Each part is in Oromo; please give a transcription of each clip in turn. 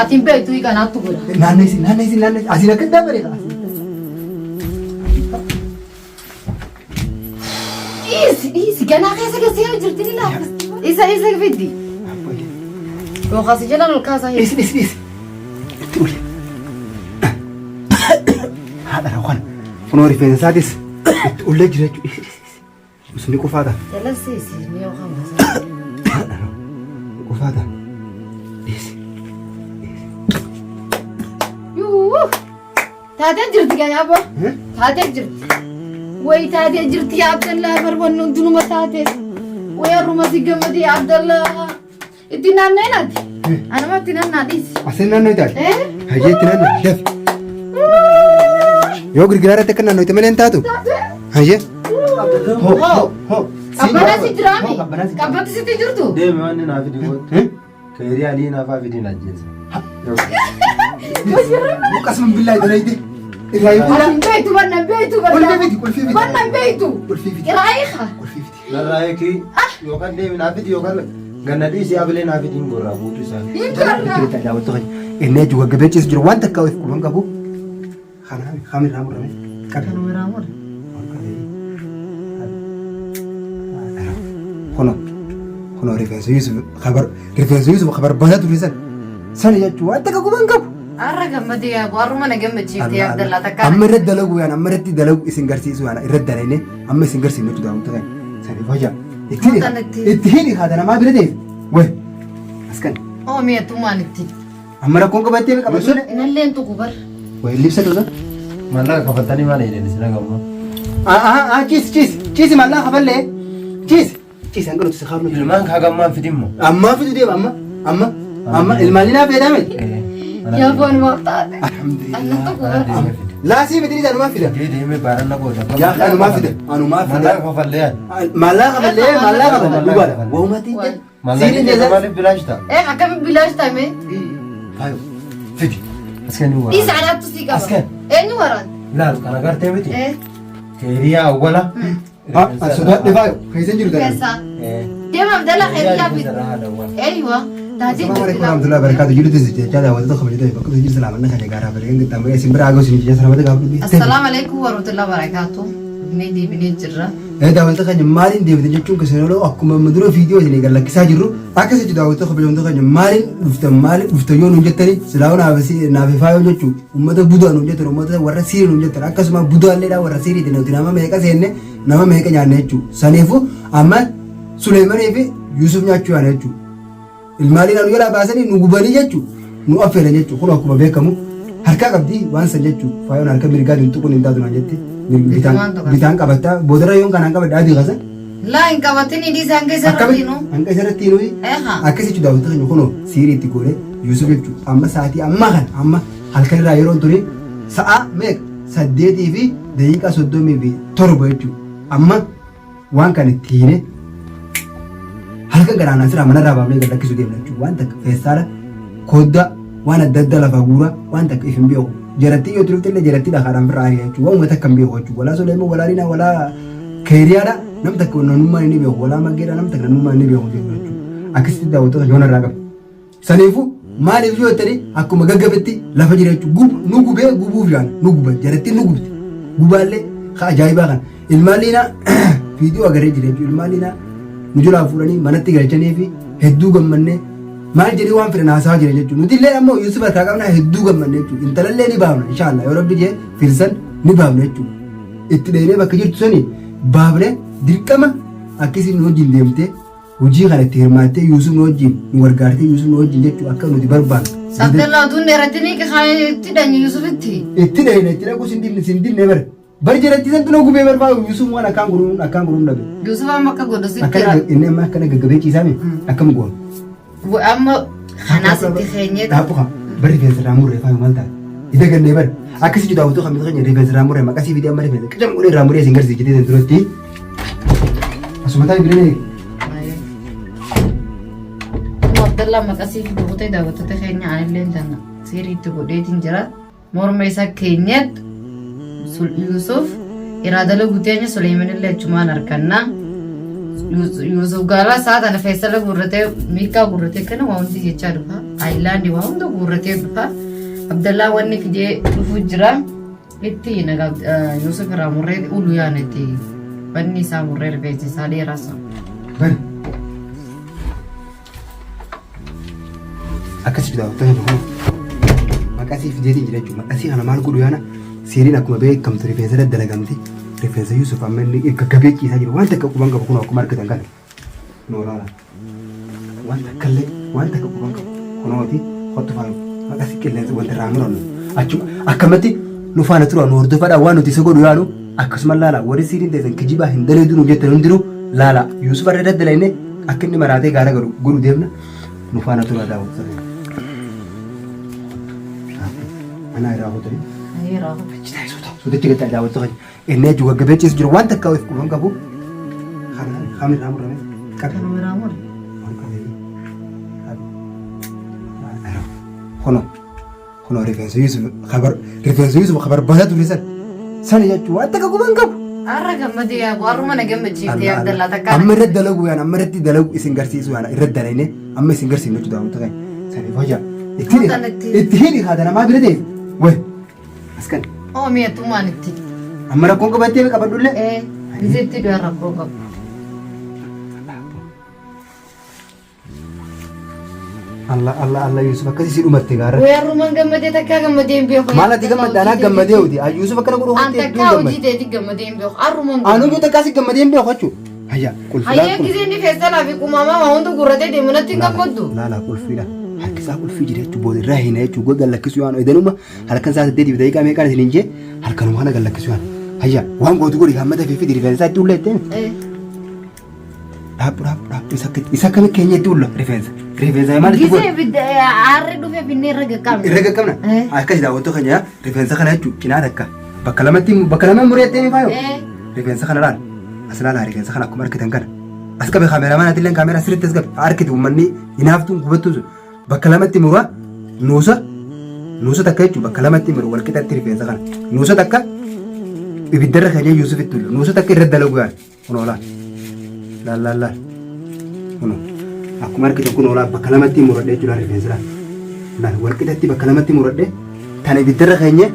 Ati hin beektu kanaattu godha. Naanneessi naanneessi naanneessi asiin akka dabaree. Dhiisi dhiisi ganaa keessa keessa jirti ni laaffisi. Isa isa fiddi. Yookaas jalaan ol kaasaa hin. Dhiisi dhiisi dhiisi. Itti uli. Haadha raawwan. Kunoo rifeensa isaatis itti ullee jira jechuudha. Dhiisi dhiisi dhiisi. Usni qufaa ta'a. Jala seesi ni yookaan baasaa. Haadha raawwan. Qufaa ta'a. Dhiisi. Yuu. Taatee jirti kan yaaboo. Taatee jirti. Wayi taatee jirti yaa Abdallaa barbannu hundinuma taate. Wayi har'uma si gammadee yaa Abdallaa. Itti naanna'in ati. Anuma itti naannaa dhiisi. Asiin naannoo taate. Eh? Hayyee itti naannoo dafi. Yoo girgiraa irratti akka naannoo itti malee hin taatu. Hayyee. Hoo hoo hoo. Qabbanaa si jiraami. Hoo qabbanaa si jira. Qabbatti sitti jirtu. Deemi waan inni naa fidi kootu. Eh? Keerii alii naafaa fidiin ajjeesa. Akkasuma billaa itti Irraa hin Ati hin beektu banna hin beektu banna. Qulfii fidi qulfii fidi. Banna hin beektu. Qulfii fidi. Qiraayika. Qulfii fidi. Narraa eegi yookaan deemi naa fidi yookaan ganna dhiisii abilee naa fidiin gorraa guutuu isaanii. Hin gorraa. Itti daawwattu kan inni ejju gaggabee ciisu jiru waan takka of quban qabu. Kana kamirraa murame qabi. Kanumarraa mure. Kuno kuno rifeensa Yusuf kabar rifeensa Yusuf kabar baasaa ture san sani jechuun waan takka quban qabu. Har'a gammadee yaa har'uma na gammachiifte yaa Abdallaa takka. Amma irratti dalagu yaan amma irratti dalagu isin garsiisu yaan irratti dalagne amma isin garsiifnu jechuudha wanta kan saniif hojaa. Itti hidhi itti hidhi haadha namaa bira ta'e wayi as kan Oo mi'attummaan itti. amma rakkoon qabattee qabattu Inalleen tuqu bar. wayi libsa tusa. Maallaqa kafaltanii maal jedhan isin hagamma? Ah ciisi ciisi ciisi maallaa kafallee ciisi ciisi hanga nuti si kaafnu. Ilmaan hagammaan fidimmo. Ammaa fidu deema amma amma amma ilmaan ni naaf fayyadame. Yaa foon maaf taate. Alhamdulillah. Annan tuqu bar. Laasii miti ni anumaa fida. Deemee baaranna goota. Yaa anumaa fida anumaa fida. Maallaqa kafallee ani. Maallaa kafallee maallaa kafallee dhugaadha. Waumatti Maallaqni keessa maaliif bilaash ta'a? Eh akkamiin bilaash ta'ame? Faayo fidi. As kenni Dhiisa waraana. anaattu sii qaba. As kenni. Eenyu waraan? Laal kana gartee miti. Eh Keeriyaa awwala. Sodaadhe faayo keessa jiru dara. keessa. Deema Abdallaa keeriyaa fi. Eeywa taatee Assalamu jirti alaikum laa. warahmatullahi wabarakatuh. Jiru tisi jechaa daawwattoota kabajatoo bakka jiru salaamanna kan gaaraa bareedan qixxaamee isin bira hagas isin jechaa salaamata gaafadhu. Assalaamu alaikum warahmatullahi wabarakatuh. Dhufnee deebinee jirra. Daawwattoota keenya maaliin deebitan jechuun keessan oolu akkuma amma dura viidiyoo isin eegan lakkisaa jirru akkas jechuudha. Daawwattoota kabajamtoota keenya maaliin dhuftan maaliin dhuftan yoo nuun jettani silaa'uu naaf faayoo jechuun uummata budaa nuun jettan uummata warra siirii nuun jettan akkasuma budaalleedhaa warra siiriiti nuti nama meeqa seenne nama meeqa nyaanne jechuudha. Saniifuu amma Suleemanii fi Yuusuf nyaachuu yaana jechuudha. Ilmaanii nu jalaa baasanii nu gubanii jechuudha. Nu affeelan jechuudha. Kun akkuma beekamu harkaa qabdi waan san jechuudha. Faayoon harka mirgaa tuqun hin taatu naan jette. Bitaan bitaan qabatta. Boodarra yoon kanaan qabadhe adii kasa. Laa hin qabatin hidhii isaan keessa Akkamitti irratti nu. hanga isarratti nuyi Eha. akkas jechuudha daawwattoota keenya kunoo siirii itti goone Yuusuf jechuudha. Amma sa'aatii ammaa kana amma halkan irraa yeroon ture sa'a meeqa 8:37 jechuudha. Amma waan kan itti hiine halkan garaan asirraa manarraa baafnee gad lakkisuu deemna jechuudha. Waan takka feestaala koddaa waan adda addaa lafaa guuraa waan takka if hin beeku. Jarattii yoo turte illee jarattii dhakaadhaan firraa ari'a jechuudha. Waan uummata akka hin beeku jechuudha. Walaa Suleeman walaa Liinaa walaa Keeriyaadha nam takka namummaan inni beeku walaa Maggeedha nam takka namummaan inni beeku jechuudha. Akkasitti daawwattoota yoona irraa qaba. Saniifuu maaliif yoo jettanii akkuma gaggabetti lafa jira jechuudha. Nu gubee gubuuf yaala. Nu guba. Jarattiin nu gubte. Gubaallee ka ajaa'ibaa kana. Ilmaan liinaa viidiyoo agarree jira jechuudha. Ilmaan liinaa nu jalaa fuudhanii manatti galchanii fi hedduu gammannee maal jedhee waan fedhan haasawa jira jechuudha. Nuti illee ammoo Yuusuf harkaa qabnaa hedduu gammanne jechuudha. Intalallee ni baafna inshaallah yoo rabbi jee firsan ni baafna jechuudha. Itti dheenee bakka jirtu sanii baafne dirqama akkasiin nu wajjin deemtee Hojii kana itti hirmaattee Yuusuf nu wajjin nu gargaartee Yuusuf nu wajjin jechuu akka nuti barbaannu. Abdallah utuu hin dheeratin itti dhanyi Yuusufitti. Itti dhayna itti dhaquu sin dinne sin dinne bara. Bar jalatti santu na gubee barbaadu Yuusuf waan akkaan godhuun akkaan godhuun dhabe. Yuusuf amma akka godhu sitti Akkana inni amma akkana gaggabee ciisaame akkam goonu. Amma kanaas itti keenyee Dhaabbu kan bari rifeensa irraa murree faayu maal taate. Ida gannee bari akkasii daawwatuu kan keenya rifeensa irraa murree maqasii fidee amma rifeensa qicam godhee irraa murree isin garsiise jedhee duratti. Asuma taa'e biree eegi. Abdallah maqasii fi kutee daawwattoota keenya anillee tana sirriitti godheetiin jira. Morma isa keenyet Yusuf irraa dalaguu teenya Suleymanillee achumaan arganna. Yusuf gaalaa isaa tana feessala guurratee miikaa guurratee kana waa hundi jechaa dhufa. Ayilaandii waa hunda guurratee dhufa. Abdallaa wanni fidee dhufuu jira. Itti nagaa Yusuf irraa murree ulu yaana itti banni isaa murree rifeensi isaa dheeraa isaa. Bari. Akkasi fidaa wanta hin dhufu. Maqasii fideetiin jira jechuudha. Maqasii kana maal godhu yaana seeriin akkuma beekamtu rifeensa daddalagamti. Rifeensa Yusuf amma inni gaggabee ciisaa jiru. Waan takka quban qabu kun akkuma argitan kana. Nooraala. Waan takka illee waan takka quban qabu. Kunooti kottu faayu. Maqasii qilleensa wanta irraa murannu. Achuma akkamatti nu faana tura nu hordofadha waan nuti isa godhu yaanu akkasuma laala warri siiriin teessan kijibaa hin daleedu nu jettan hundinuu laala Yusuf irra daddalayne akka inni maraatee gaara galu godhu deemna nu faana tura daawwattoota. Anaa irraa kutanii. Ayeeraa. Suutichi gachaa daawwattoota keenya. Inni jechuun gaggabee ciisu jiru waan takka of quban qabu. Kana kam irraa murame qabi. Kanuma irraa mure. Waan qabee. Kuno kuno rifeensa Yusuf kabar rifeensa Yusuf kabar baasaa ture san sani jechuun waan takka quban qabu. Har'a gammadee yaa har'uma na gammachiifte yaa Abdallaa takka. Amma irratti dalagu yaan amma irratti dalagu isin garsiisu yaan irratti dalayne amma isin garsiifnu jechuudha wanta kana. Saniif hojja. Itti itti hidhi haadha namaa bira deemu. Wayi. As kan. Oo mi'attummaan itti. Amma rakkoon qabattee qabadhullee. Ee bizeetti du'a rakkoo qabu. Allah Allah Allah Yusuf akkasii si dhumatte gaara. Way har'umaan gammadee takkaa gammadee hin beeku. Maal ati gammadde anaa gammadee hojii. Ay Yusuf akkana godhu An hojii takkaa hedduu hojii gammade. teeti gammadee hin beeku. Har'umaan Anuu iyyuu takkaa si gammadee hin beeku jechuudha. Hayya qulfii Hayyee gisee inni feestalaa fi qumaamaa waa hunda guurratee deemu natti hin gammaddu. Laala qulfiidha. Harkisaa qulfii jira jechuudha. Booda irraa hin jechuudha. Goga lakkisuu yaanu edanuma halkan sa'a saddeetiif daqiiqaa meeqaan isin hin jee halkanuma kana gad lakkisuu yaanu. Hayya waan gootu godhi hammata fi fidi rifeensa itti ulla jetteen. Dhaabbu dhaabbu dhaabbu isa akka isa akkami keenya itti ulla rifeensa. Rifeensa maal itti Gisee godhi? ibidda aarri dhufe finnee irra qaqqabna. Irra qaqqabna. Akkas daawwattoota keenya rifeensa kana jechuun cinaa takka bakka lamatti bakka lama muree jettee faayo. Rifeensa kana laal as laalaa rifeensa kana akkuma argitan kana. As qabe kaameeraa manaatillee kaameeraa sirriitti as qabe argitu uummanni hinaaftuun gubattuun sun bakka lamatti mura nuusa nuusa takka jechuun bakka lamatti muru wal qixatti rifeensa kana nuusa takka ibiddarra keenya Yuusufitti ulu nuusa takka irra dalagu yaala kunoo laal laal laal laal kunoo akkuma argitan kunoo laal bakka lamatti muradhe jechuudha rifeensa laal laal wal qixatti bakka lamatti muradhe tan ibiddarra keenya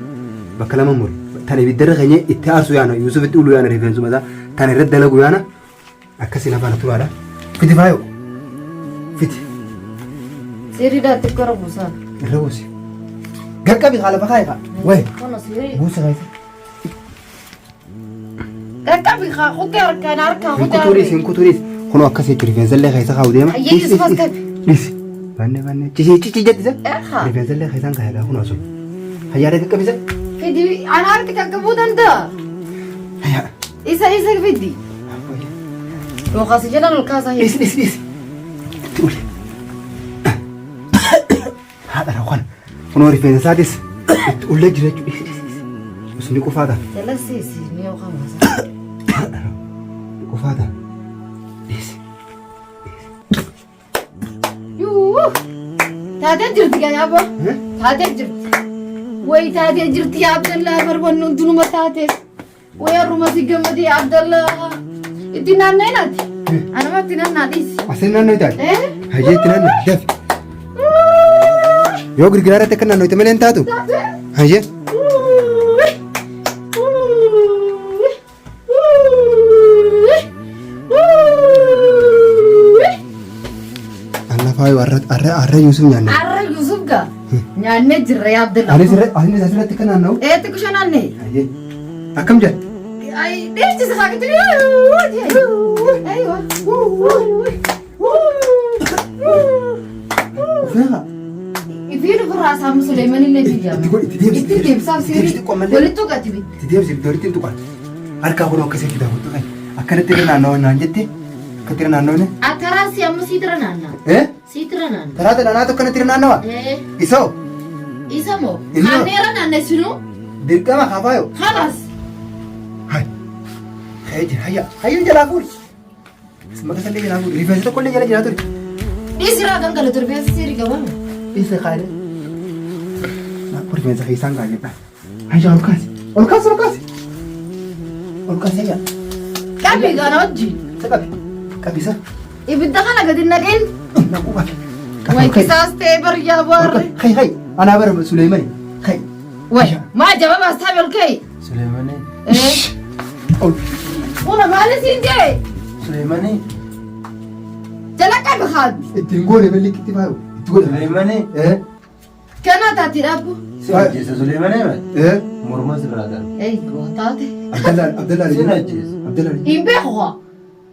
bakka lama mure tan ibiddarra keenya itti aarsu yaana Yuusufitti ulu yaana rifeensuma isaa tan irra dalagu yaana Akkasiin afaan turaadha. Fiti faayoo. Fiti. Sirriidhaa xiqqoo irra buusaa. Irra buusi. Gaqqabi haala bakaa egaa. Wayi. Kun sirrii. Buusi keessa. Qaqqabi haa kutee harkaan harkaa Hin kutee. kuturiis hin kuturiis. Kunoo akkasii jechuudha rifeensa illee keessa kaa'u deema. Ayyee Yusuf as qabi. Dhisi. Banne banne. Cici cici jettise. Eehaa. Rifeensa illee keessaan kaa'e kunoo sun. Hayyaa qaqqabise. Fidi ana harki qaqqabuu danda'a. Hayyaa. Isa isa fidi. Yookaas jalaan ol kaasaa Dhisi dhisi dhisi. Itti ule. Haadha rakkoo Kunoo rifeensa isaatis itti ullee jira jechuudha. Dhisi dhisi dhisi. Usni qufaa ta'a. Jala seesi ni yookaan maasaa. Qufaa ta'a. Dhisi. Yuu! Taatee jirti gaa yaaboo. Taatee jirti. Wayi taatee jirti yaa Abdallaa barbannu hundinuma taatee. Wayi har'uma si gammadee yaa Abdallaa. Itti naanna'in ati. Anuma itti naannaa dhiisi. Asiin naannoo taate. Eh? Hayyee itti naannoo dafi. Yoo girgiraa irratti akka naannoo itti malee hin taatu. Hayyee. Alla faayu arra arra arra Yusuf nyaanne. Arra Yusuf gaa nyaannee jirra yaa Abdallaa. Anis irra anis asirratti kan naanna'u. Ee xiqqisho naannee. Hayyee. Akkam jedha? Ay dheechisa saakiti. Aywa. Ufeeqa. Ifiin ofirraa saamu Suleeman illee biyya. Itti godhi, itti deebisi, Itti deebisaaf itti deebisi seerii. xiqqoo ammallee. Walitti tuqati bi. Itti deebisi iddoo itti tuqan. Harkaa kun akkasii fidaa kottu kan. Akkanatti irra naanna'u naan jette. Akkatti irra naanna'u. Ataraa si amma siitira naanna'a. Eh? Siitira naanna'a. Taraa tana naatu akkanatti irra naannawa. Eh. Isoo Isa moo? Inni hoo? Kaanneera naannessinuu? dirqama kafaayo. Khalas. Hai. Hayya jira hayya. Hayya jalaa fuudhi. Mata sallee jalaa fuudhi. Rifeensa tokko illee jala jiraa ture. Dhiisiraa gangalatu rifeensa seerii qabame. Dhiisa kaayee. Naaf rifeensa keessaan kaayee. Hayya ol kaasi. Ol kaasi ol kaasi. Ol kaasi hayya. Qabi kana wajjin. Isa qabi. Qabi isa. Ibidda kana gadi naqin. Naquu qabi. Way kisaas ta'e bar yaa baarre. Kai kai anaa bara Suleemani. Kai. Way maa jaba baastaa belkee. Suleemanii. Ol. Kuna maali siin jee? Suleemanii. Jala qabi haadhu. Ittiin goone billiqitti faayu. Itti godhe. Suleemanii. Eh. Kanaa taati dhaabbu. Si ajjeesa Suleemanii mali? Eh. Morma sirraa darbe. Eeyyuu taate. Abdallaan Abdallaan. Sin ajjeesa. Abdallaan. Hin beeku haa.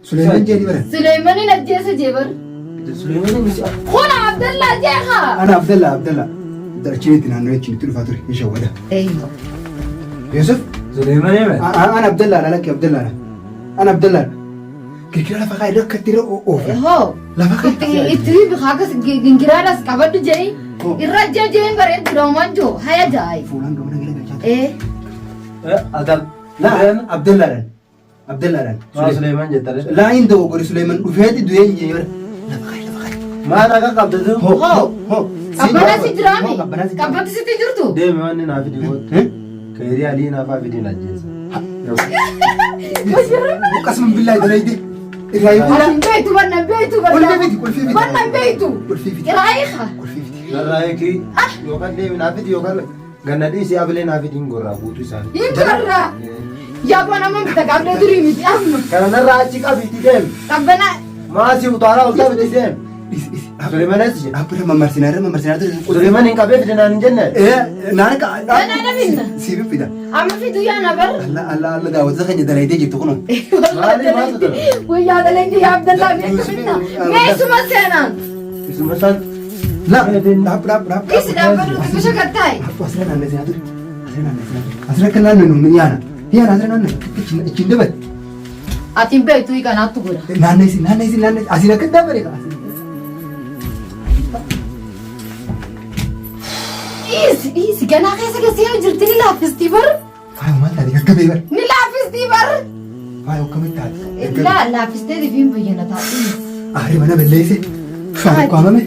Suleeman jeeni bara. Suleemanin ajjeesa jee bar. Suleemanii miti. Kuna Abdallaa jee haa. Ana Abdallaa Abdallaa. Achitti naannoo achitti dhufaa ture. Ni shawwada. Eeyyuu. Yusuf. Suleemanii mali? Ana Abdallaa lakki Abdallaa. Ana Abdallaa. Girgira lafa kaa'e rakkatti irra oofa. Hoo. Lafa kaa'e. Itti akkas gingiraadhaas qabadhu jee. Irra jee jeen bareeddu dhooman joo haya jaayi. Fuulaan gamana gara galchaa ture. Ee. Adam. Laa Abdallaadhaan. Abdallaadhaan. Maa Suleeman jettare? Laa hin dogoggore Suleeman dhufeeti du'ee hin jee bara. Lafa kaa'e lafa kaa'e. Maal akka qabdu tu? Ho ho ho. Qabbanaa si jiraami. Ho qabbanaa si jira. Qabbatti sitti jirtu. Deemi waan inni naa fidi gootu. Eh? Keerii alii naafaa fidiin ajjeesa. Akkasuma billaa dalayde. Irraa hin Ati hin beektu banna hin beektu banna. Qulfii fidi qulfii fidi. Banna hin beektu. Qulfii fidi. Qiraayiha. Qulfii fidi. Narraa eegi yookaan deemi naa fidi yookaan ganna dhiisii abilee naa fidiin gorraa guutuu isaanii. Hin gorraa. Yaa bona amma bita qabdee durii miti amma. Kana narraa achi qabiitti deemi. Qabbanaa. Maasii utaalaa ol qabiitti deemi. Dhisi dhisi. Suleemanis jedhe. Dhaabbata mammarsinaa irra mammarsinaa ture. Suleeman hin qabee fide naan hin jenne. Eh naan ka. Ganaa dhafinna. Siif fida. Amma fidu yaa na bar. Alla alla alla daawwattoota keenya dalaydee jirtu kunoo. Maali maaltu dhala? Wayyaa dalaydee yaa Abdallaa beekamina. Meesuma seenaan. Isuma san. La dhaab dhaab dhaab. Isi dhaabbatu xiqqisha gattaa'e. Dhaabbu asirra naannessinaa ture. Asirra naannessinaa ture. Asirra akka naannu nu yaana. Yaana asirra naannu. Ittiin dabale. Ati hin beektu kanaattu godha. Naannessi naannessi naannessi asiin akka dabale asiin. Dhiisi dhiisi ganaa keessa keessa yoo jirti ni laaffistii bar. Faayo maal taate gaggabee bara. Ni laaffistii bar. Faayo akkamitti taate? Laa laaffistee rifiin bayyana taate. Aarri mana balleesse. Faayo ukkaamame.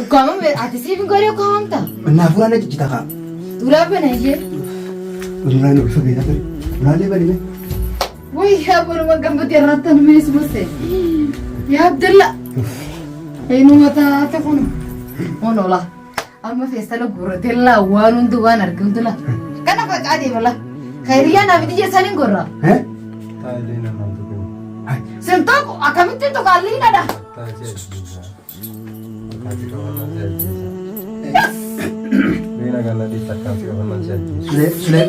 Ukkaamame ati siif hin godhee ukkaamamta. Mannaa fuulaan na jijjita kaa. Duraa bana ishee. Duraan ulfa beekaa ture. Duraallee banime. Way yaa boruma gammadee irrattan meesuma see. Yaa Abdalla. Eenyuma taate kun. Onola. Amma feestala guurratee laa waan hundi waan arge hundi laa. Kana facaa deema laa. Khayriyaa naaf ija isaan hin gorra. Eh? Taayilee namaan tuqe. Sin tokko akkamittiin tokko alliinadha. Taasii ajjeesa. Taasii qabannaan si ajjeesa. Beena ganna dhiis takkaasii qabannaan si ajjeesa. Sule Sule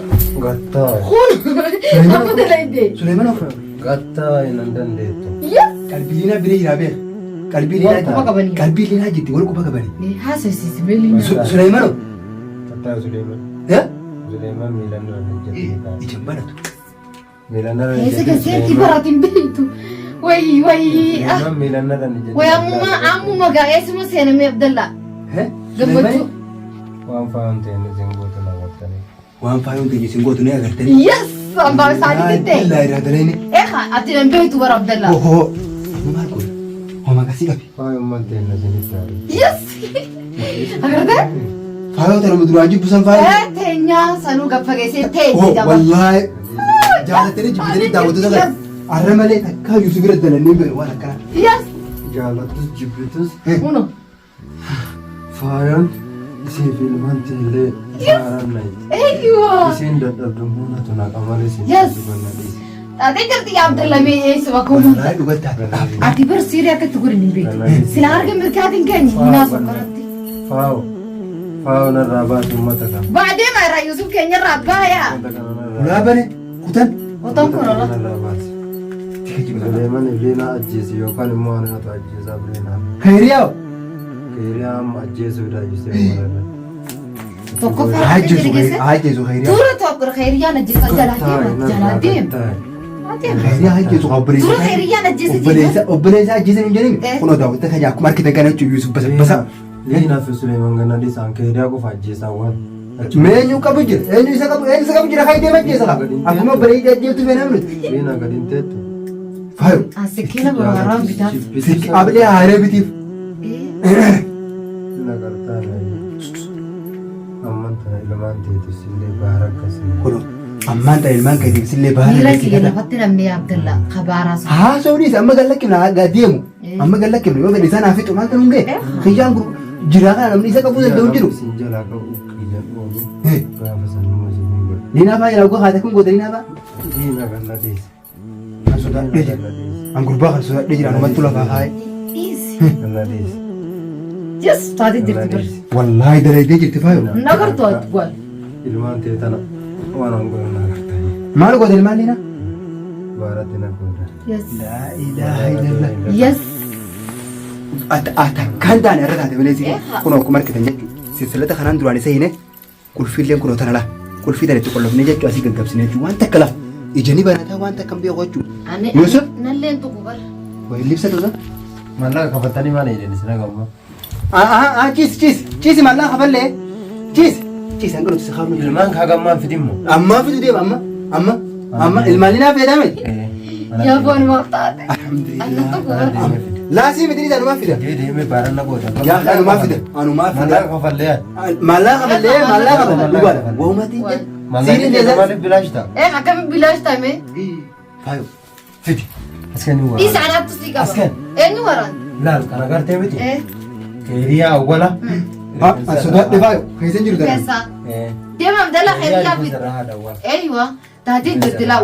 Gattaa. Kun amma dalaydee. Suleeman of Gattaa hin dandeettu. Yes. qalbii liinaa bira jiraa beeka. Qalbii Wal quba liinaa qabanii. qalbii liinaa jirti wal quba qabanii. Haasofsiisi beelii. Suleeman of. Gattaa Suleeman. Eh? Suleeman miilan irra hin jettu. Ija banatu. Miilan irra hin Keessa jettu. keessatti baratiin beektu. Wayi wayi. Suleeman miilan irra hin jettu. Wayi ammuma ammuma gaa'eessuma seenamee Abdallaa. Eh? Gammachuu. Waan faayoon ta'e isin gootu na gartanii. Waan faayoon keenya isin gootu ni agartanii. Yes! Ambaa isaanii ta'e. Billaa irraa dalaynee. Eegaa ati nan beektu bara Abdallaa. Ho ho. Amma maal godhe? Homa akkasii qabe. Faayoon maal ta'e isinitti haadha. Yes! Agartee? Faayoo tanuma duraan jibbu san faayoo. Ee teenyaa sanuu gaffageessee Ho teenya jaba. wallaahi. Jaalatanii jibbitanii daawwattoota kana. Arra malee takkaa Yuusuf bira dalannee hin beeku waan akkanaa. Yes! Jaalattus jibbitus Uno. faayoon isii fi ilmaan illee faaraan na itti. Eeyyuu. Isiin dadhabdu muunatu na qamalee isin Yes. ganna dhiisi. Taatee jirti yaa Abdallaa mee eessa bakka uumamu. Wallaahi dhugatti haadha. Ati bar siirii akka itti godhin hin beektu. Sila harka mirgaatiin keenya hinaa sokkaratti. Faayo faayo narraa baasi uummata kana. Baadee maayirraa Yuusuf keenyarraa baayaa. Uummata kana narraa Ulaa bane kutan. Otoon kun ola. narraa baasi. Suleeman Ibliinaa ajjeesi yookaan immoo anaatu ajjeesaa Ibliinaa. Khayriyaa. Keeriyaa amma ajjeesuudha ajjeesee uummata Tokkoffaa Haa irratti jeesu geesse. haa jeesu khayriyaa. Dura tokko khayriyyaan ajjeesaa jalaa deema jalaa deema. Adeema. Khayriyaa haa jeesu obboleessa. Dura khayriyyaan ajjeesa Obboleessa obboleessa ajjeesan hin jedhani. Eh. Kunoo daawwattoota keenya akkuma argitan kana jechuun Yuusuf basa basa. Liinaa fi Suleeman ganna dhiisaan keeriyaa qofa ajjeesaa waan. Mee eenyu qabu jira? Eenyu isa qabu? Eenyu isa qabu jira? Kan deema ajjeesa qaba. Akkuma obboleessa ajjeeftu fee namni. Liinaa gadi hin teettu. Faayo. Sikkiina borooraa bitaaf. Sikki ablee haaree bitiif. Nagartaa amman tana ilmaan teetis illee baara akkasii. Kunoo ammaan ta'e ilmaan keetiif sillee baara Miila kiyya lafatti namni Abdallaa kabaaraa sun. Haasawunis amma gallakkina deemu. Amma gad lakkifnu yoo fedhe isaan haa fixu maal ta'uun ga'e. Kiyyaan jiraa kana namni isa qabuu danda'u hin jiru. Isin jalaa qabu kiyyan oolu Eh. gaafa sanuma isin godha. Liinaa fa'aa jala gogaa haate kun goota liinaa fa'aa. Diina kan na deesse. Kan sodaadhee jira. An gurbaa kan sodaadhee jira anumattu lafaa kaa'e. Dhiisi. Kan na deesse. Yes taatee jirti bar. Wallaahi dalaydee jirti faayo. Nagartu ati gwal. Ilmaan tee tana waan an godhan na agartanii. Maal goota ilmaan liinaa? Baaratti na godha. Yes. Laa ilaaha illallah. Yes. Ata kan taane irra taate malee si kun akkuma argitan jechuudha. Silsilata kanaan duraan isa hine qulfiilleen kunoo tana laa. Qulfii tana itti qollofnee jechuudha asii gaggabsine jechuudha. Waan takka laa. Ija ni banataa waan takka hin beeku jechuudha. Ani Yusuf? nalleen tuqu bar. Wayi libsa tusa. Maallaqa kaffaltanii maal jedhan isin hagamma? Ah ciisi ciisi ciisi maallaqa kafallee ciisi ciisi hanga nuti si kaafnu. Ilmaan hagammaan fidimmo. Ammaa fidu deema amma amma amma ilmaan ni feetame. Yaa foon maaf taate. Alhamdulillah. Annu tuqu bar. Laasii miti ni anumaa fida. Deemee baaranna goota. Yaa anumaa fida anumaa fida. Maallaqa kafallee. Maallaqa kafallee maallaqa kafallee dhugaadha. Waa'umaatiin jedhe. Maallaqa Siin maaliif bilaash ta'a? Eh akkami bilaash taame? Faayo. Fidi. As kenni waa. Dhiisa anaattu si qaba. As kenni. Eenyu waraan? Laal kana gartee miti. Eh Keeriyaa awwala. Ah sodaadhe faayo keessa hin jiru dara. keessa. Deema Abdalla Keeriyaa keeriyaa rifeensa fidi. irraa haadha awwala. Eeywa taatee jirti laa.